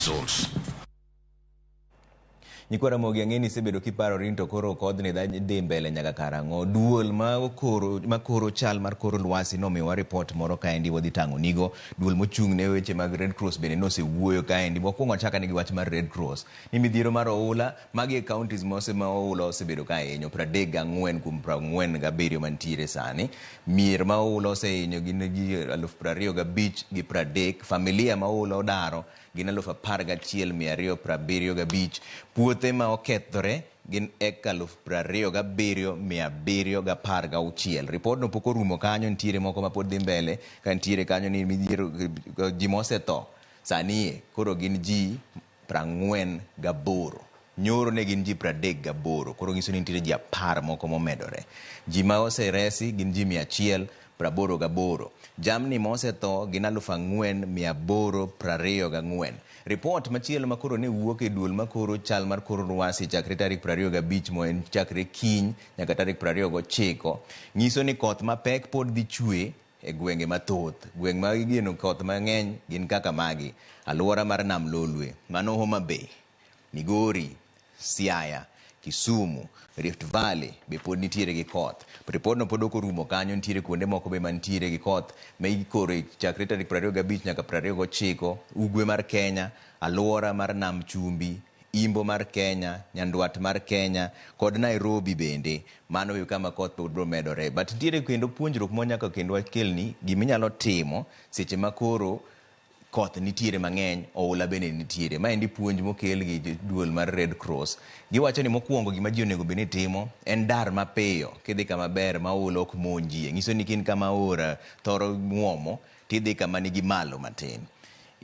Souls. Nyikwa Ramogi ang'e ni isebedo kiparori ni to koro kodhni dhi mbele nyaka karang'o. Duol ma koro, ma koro chal mar kor lwasi nomiyowa ripot moro kaendi wadhi tang'o nigo. Duol mochung' ne weche mag Red Cross bende nosewuoyo kaendi. Wakwongo achaka gi wach mar Red Cross. Ni midhiero mar oula, magi e counties mose ma oula osebedo ka hinyo, 34 kuom 47 mantiere sani. Mier ma oula osehinyo gin ji 25,030. Familia ma oula odaro gin 11,275. Puothe ma okethore gin eka 27,716. Ripodno pok orumo kanyo, nitiere moko ma pod dhi mbele, ka nitiere kanyo ni midhiero ji mosetho sani e koro gin ji 48. Nyoro ne gin ji 38, koro nyiso ni nitiere ji 10 moko momedore. Ji ma oseresi gin ji 188. Jamni ma osetho gin 4,824. Ripot machielo ma koro ne wuok e duol makoro chal mar kor lwasi chakre tarik 25 mo en chakre kiny nyaka tarik 29 nyiso ni koth mapek pod dhi chwe e gwenge mathoth. Gweng' ma igeno koth mang'eny gin kaka magi: alwora mar Nam Lolwe, mano Homa Bay, Migori, Siaya, Kisumu, Rift Valley be pod nitiere gi koth. Ripodno pod ok orumo kanyo, nitiere kuonde moko be mantiere gi koth ma ikoro chakre tarik 25 nyaka 29, ugwe mar Kenya, alwora mar Nam Chumbi, imbo mar Kenya, nyandwat mar Kenya kod Nairobi bende. Mano be kama koth pod biro medore. But nitiere kendo puonjruok mo nyaka kendo wakelni giminyalo timo seche ma koro koth nitiere mang'eny, oula bende nitiere. Maendi puonj mokel gi duol mar Red Cross. Giwacho ni mokwongo gima ji onego bed ni timo en dar mapiyo kidhi kama ber ma oula ok monjie. Nyiso ni ka in kama aora thoro muomo tidhi kama nigi malo matin.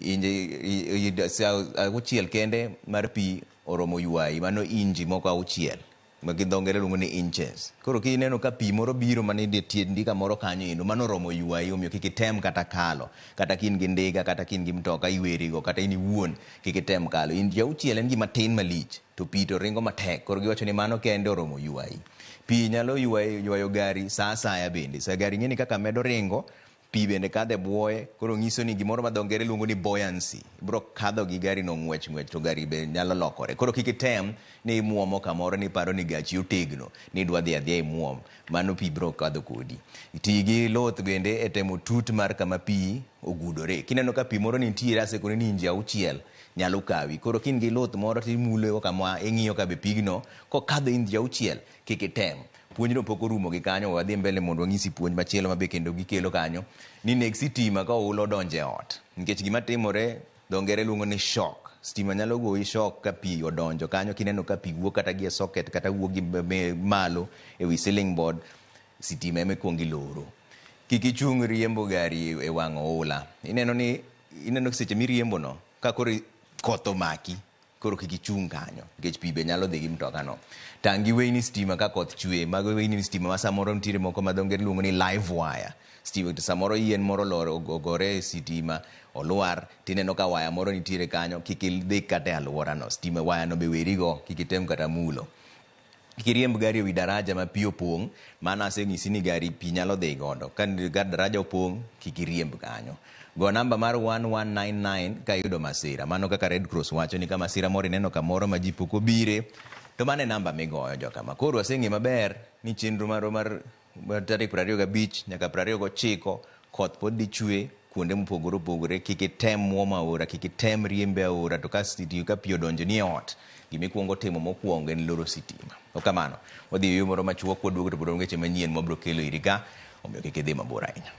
Inji 6 kende mar pi oromo ywayi, mano inji moko 6 ma gi dho ngere luongo ni inches. Koro kineno ka pi moro biro mana e tiendi kamoro kanyo endo, mano oromo ywayi, omiyo kik item kata kalo. Kata ka in gi ndiga, kata ka in gi mtoka iwerigo, kata in iwuon kik item kalo. Inji 6 en gima tin malich, to pi to ringo matek. Koro giwacho ni mano kende oromo ywayi. Pi nyalo ywayo gari sa asaya bende. Sa gari ing'e ni kaka medo ringo, pi bende kadho e bwoye, koro nyiso ni gimoro ma dho ngere luongo ni buoyancy. Ibiro kadho gi gari no ng'wech ng'wech to gari be nyalo lokore. Koro kik item ni imuomo kamoro ni iparo ni gachi otegno, ni idwa dhi adhiya imuom. Mano pi biro kadho kodi. Ti gi luth bende e temo tut mar kama pi ogudore. Kineno ka pi moro nitiere asekoni ni inji 6 nyalo kawi. Koro ka in gi luth moro timulo kama ing'iyo ka be pigno kokadho inji 6 kik item. Puonjno pok orumo gi kanyo, wadhi mbele mondo wanyisi puonj machielo mabe kendo gikelo kanyo ni neg sitima ka oula odonjo e ot. Nikech gima timore dho ngere luongo ni shock. Stima nyalo goyi shock ka pi odonjo kanyo kineno ka pi wuok kata gi e socket kata wuok gi malo e wi ceiling board, sitima ema ikuongo iloro. Kik ichung riembo gari e wang' oula. Ineno ni ineno seche miriembo no ka koro koth omaki koro kik ichung kanyo nikech pi be nyalo dhi gi mtoka no. Tang' gi weyni stima ka koth chwe, mago weyni stima ma samoro nitiere moko ma dho ngere luongo ni live wire. Stima to samoro yien moro olor ogore e sitima olwar tineno ka waya moro nitiere kanyo, kik idhi kata e alwora no. Stima waya no be werigo, kik item kata mulo. Kik iriemb gari ewi daraja ma pi opong', mano asenyisi ni gari pi nyalo dhi godo. Ka daraja opong', kik iriemb kanyo. Go namba mar 1199 ka iyudo masira. Mano kaka Red Cross wacho ni ka masira moro ineno kamoro ma ji pok obire, to mano e namba migoyo jokama. Koro waseng'e maber ni chenro marwa mar tarik 25 nyaka 29 koth pod dhi chwe kuonde mopogore opogore. Kik item muomo aora, kik item riembe aora, to ka pi odonjo ni e ot, gima ikuongo timo mokwongo en loro sitima. Okamano, wadhi e yo moro machuok kwaduogo to pod wan weche manyien mwabiro kelo iri ka, omiyo kik idhi mabor ahinya.